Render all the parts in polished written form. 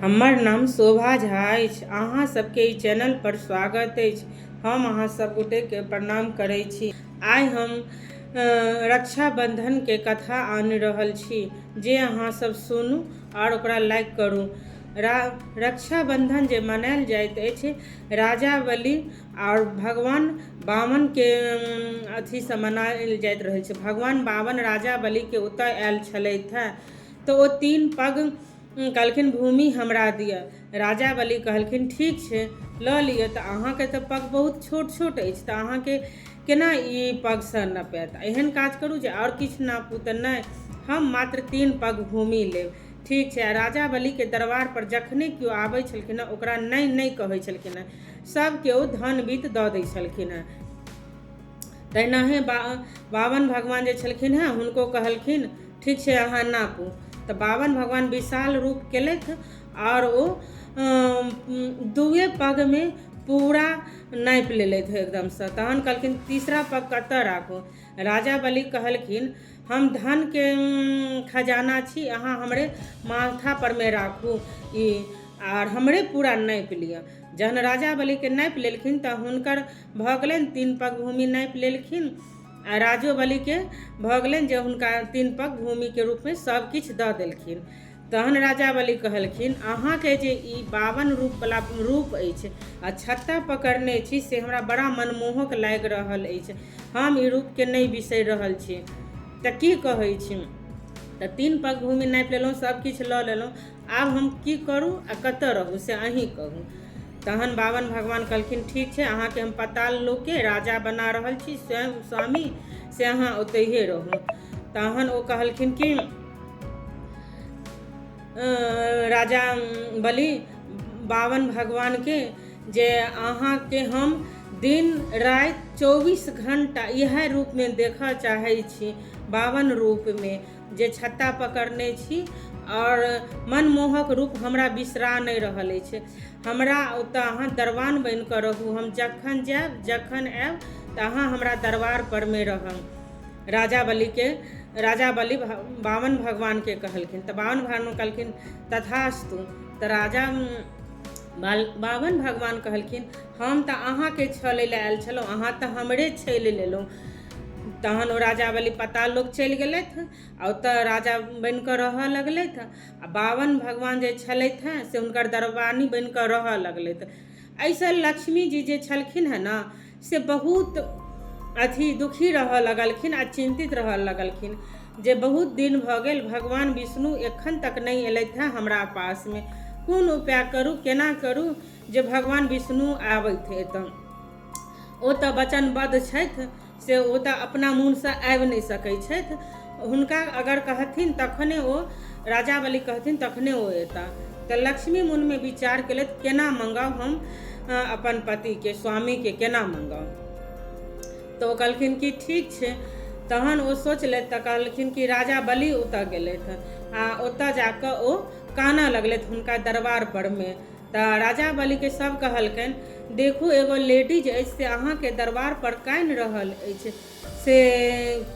हमर नाम शोभा झा अछि। अहाँ सबके ई चैनल पर स्वागत अछि। हम अहाँ सब गोटेके प्रणाम करै छी। आइ हम रक्षाबंधनके कथा आनि रहल छी जे अहाँ सब सुनू आओर ओकरा लाइक करू। रक्षाबंधन जे मनायल जाइत अछि राजा बलि आओर भगवान बामनके अथीसँ मनायल जाइत रहै छै। भगवान बामन राजा बलिके ओतऽ आयल छलथि हेँ तऽ ओ तीन पग कहलखिन भूमि हमरा दिअ। राजा बलि कहलखिन ठीक छै लऽ लिअ। तऽ अहाँके तऽ पग बहुत छोट छोट अछि तऽ अहाँके केना ई पगसँ नपायत, एहन काज करू जे आओर किछु नापू। तऽ नहि, हम मात्र 3 पग भूमि लेब। ठीक छै। आ राजा बलिके दरबार पर जखने केओ आबै छलखिन हँ ओकरा नहि नहि कहै छलखिन हँ, सभ केओ धन बीत दऽ दै छलखिन हँ। तहिनाहे बावन भगवान जे छलखिन हँ हुनको कहलखिन ठीक छै अहाँ नापू। तऽ बावन भगवान विशाल रूप केलथि आओर ओ 2 पगमे पूरा नापि लेलथि एकदमसँ। तहन कहलखिन तीसरा पग कतऽ राखू। राजा बलि कहलखिन हम धनके खजाना छी, अहाँ हमरे माथा परमे राखू ई आर हमरे पूरा नापि लिअ। जहन राजा बलिके नापि लेलखिन तऽ हुनकर भऽ गेलनि 3 पग भूमि नापि लेलखिन आ राजो बलिके भऽ गेलनि जे हुनका 3 पग भूमिके रूपमे सब किछु दऽ देलखिन। तहन राजा बलि कहलखिन अहाँके जे ई 52 रूपवला रूप अछि आ छत्ता पकड़ने छी से हमरा बड़ा मनमोहक लागि रहल अछि, हम ई रूपके नहि बिसरि रहल छी। तऽ की कहै छी। तऽ 3 पग भूमि नापि लेलहुँ, सब किछु लऽ लेलहुँ, आब हम की करू आ कतऽ रहू से अहीँ कहू। तहन बावन भगवान कहलखिन ठीक छै अहाँके हम पताल लोकके राजा बना रहल छी स्वयं स्वामी, से अहाँ ओतहिए रहू। तहन ओ कहलखिन कि राजा बलि बावन भगवानके जे अहाँके हम दिन राति 24 घण्टा इएह रूपमे देखऽ चाहै छी, बावन रूपमे जे छत्ता पकड़ने छी आओर मनमोहक रूप हमरा बिसरा नहि रहल अछि। हमरा ओतऽ अहाँ दरबान बनि कऽ रहू, हम जखन जायब जखन आयब तऽ अहाँ हमरा दरबार परमे रहब। राजा बलिके राजा बलि बावन भगवानके कहलखिन। तऽ बावन भगवान कहलखिन तथास्तु। तऽ राजा बावन भगवान कहलखिन हम तऽ अहाँके छलै लए आयल छलहुँ, अहाँ तऽ हमरे छलि लेलहुँ। तहन ओ राजा बलि पताल लोक चलि गेलथि आ ओतऽ राजा बनि कऽ रहऽ लगलथि आ बावन भगवान जे छलथि हेँ से हुनकर दरबानी बनि कऽ रहऽ लगलथि। एहिसँ लक्ष्मी जी जे छलखिन हेँ ने से बहुत अथी दुखी रहऽ लगलखिन आ चिन्तित रहऽ लगलखिन जे बहुत दिन भऽ गेल भगवान विष्णु एखन तक नहि एलथि हेँ हमरा पासमे, कोन उपाय करू केना करू जे भगवान विष्णु आबथि एतऽ। ओ तऽ वचनबद्ध छथि, से ओ तऽ अपना मोनसँ आबि नहि सकै छथि, हुनका अगर कहथिन तखने ओ राजा बलि कहथिन तखने ओ एता। तऽ लक्ष्मी मोनमे विचार केलथि केना मंगाउ हम अपन पतिके, स्वामीके केना मंगाउ। तऽ ओ कहलखिन कि ठीक छै। तहन ओ सोचलथि तऽ कहलखिन कि राजा बलि ओतऽ गेलथि आ ओतऽ जाकऽ ओ कानऽ लगलथि हुनका दरबार परमे। तऽ राजा बलिके सब कहलकनि देखू एगो लेडीज अछि से अहाँके दरबार पर कानि रहल अछि, से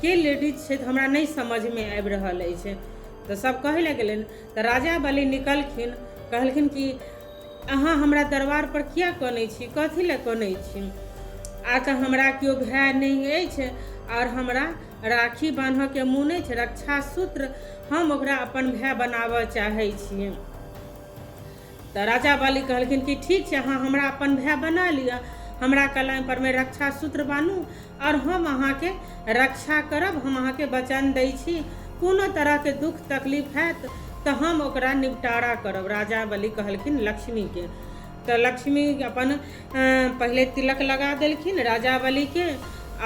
के लेडीज छै हमरा नहि समझमे आबि रहल अछि। तऽ सब कहै लए गेलनि। तऽ राजा बलि निकलखिन, कहलखिन कि अहाँ हमरा दरबार पर किया कनै छी, कथी लए कनै छी? आ तऽ हमरा केओ भाय नहि अछि आओर हमरा राखी बान्हऽके मोन अछि, रक्षा सूत्र, हम ओकरा अपन भाय बनाबऽ चाहै छी। तऽ राजा बलि कहलखिन कि ठीक छै अहाँ हमरा अपन भाय बना लिअ, हमरा कलाइ परमे रक्षा सूत्र बान्हू आओर हम अहाँके रक्षा करब, हम अहाँके वचन दै छी कोनो तरहके दुःख तकलीफ हैत तऽ हम ओकरा निपटारा करब। राजा बलि कहलखिन लक्ष्मीके। तऽ लक्ष्मी अपन पहिले तिलक लगा देलखिन राजा बलिके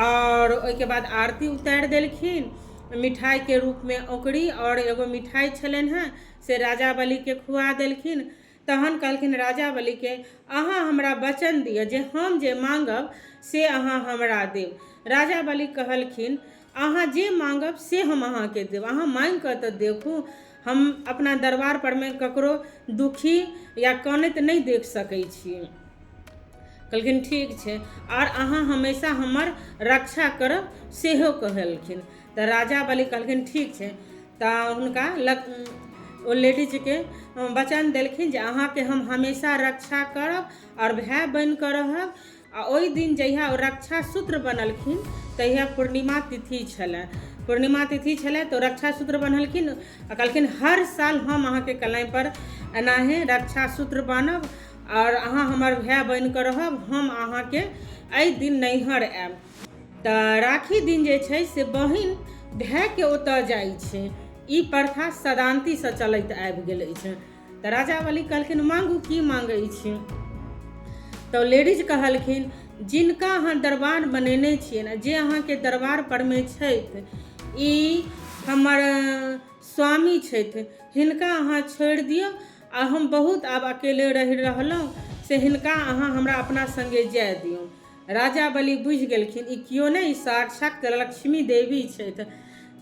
आओर ओहिके बाद आरती उतारि देलखिन मिठाइके रूपमे औकड़ी आओर एगो मिठाइ छलनि हेँ से राजा बलिके खुआ देलखिन। तहन कहलखिन राजा बलिके अहाँ हमरा वचन दिअ जे हम जे माँगब से अहाँ हमरा देब। राजा बलि कहलखिन अहाँ जे माँगब से हम अहाँके देब, अहाँ माँगि कऽ तऽ देखू, हम अपना दरबार परमे ककरो दुखी या कनैत नहि देख सकै छी। कहलखिन ठीक छै, आओर अहाँ हमेशा हमर रक्षा करब सेहो कहलखिन। तऽ राजा बलि कहलखिन ठीक छै। तऽ हुनका ओ लेडीजके वचन देलखिन जे अहाँके हम हमेशा रक्षा करब आओर भाय बनि कऽ रहब। आ ओहि दिन जहिया ओ रक्षा सूत्र बनलखिन तहिया पूर्णिमा तिथि छलए। पूर्णिमा तिथि छलए तऽ ओ रक्षा सूत्र बन्हलखिन आ कहलखिन हर साल हम अहाँके कलाइपर एनाहे रक्षा सूत्र बान्हब आओर अहाँ हमर भाय बनि कऽ रहब, हम अहाँके एहि दिन नैहर आयब। तऽ राखी दिन जे छै से बहिन भायके ओतऽ जाइ छै। ई प्रथा सदान्तीसँ चलैत आबि गेल अछि। तऽ राजा बलि कहलखिन मांगू, की मांगै छी? तऽ लेडीज कहलखिन जिनका अहाँ दरबार बनेने छियै ने, जे अहाँके दरबार परमे छथि, ई हमर स्वामी छथि, हिनका अहाँ छोड़ि दियौ आ हम बहुत आब अकेले रहि रहलहुँ, से हिनका अहाँ हमरा अपना सङ्गे जाय दियौ। राजा बलि बुझि गेलखिन ई केओ नहि, ई साक्षात लक्ष्मी देवी छथि।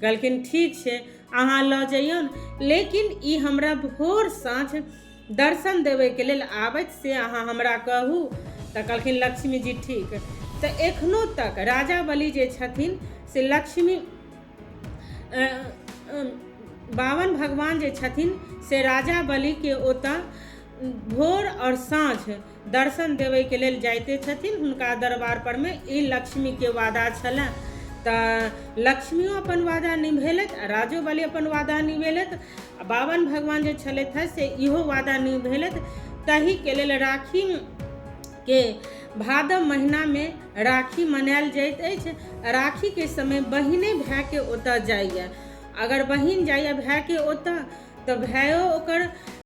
कहलखिन ठीक छै, अहाँ लऽ जइयौन, लेकिन ई हमरा भोर साँझ दर्शन देबयके लेल आबथि से अहाँ हमरा कहू। तऽ कहलखिन लक्ष्मी जी ठीक। तऽ एखनो तक राजा बलि जे छथिन से लक्ष्मी बावन भगवान जे छथिन से राजा बलिके ओतऽ भोर आओर साँझ दर्शन देबयके लेल जाइते छथिन हुनका दरबार परमे। ई लक्ष्मीके वादा छलनि। तऽ लक्ष्मियो अपन वादा निभेलथि आ राजो बलि अपन वादा निभेलथि आ बावन भगवान जे छलथि हेँ से इहो वादा निभेलथि। ताहिके लेल राखीके भादव महिनामे राखी मनायल जाइत अछि। राखीके समय बहिने भायके ओतऽ जाइए। अगर बहिन जाइए भायके ओतऽ तऽ भायो ओकर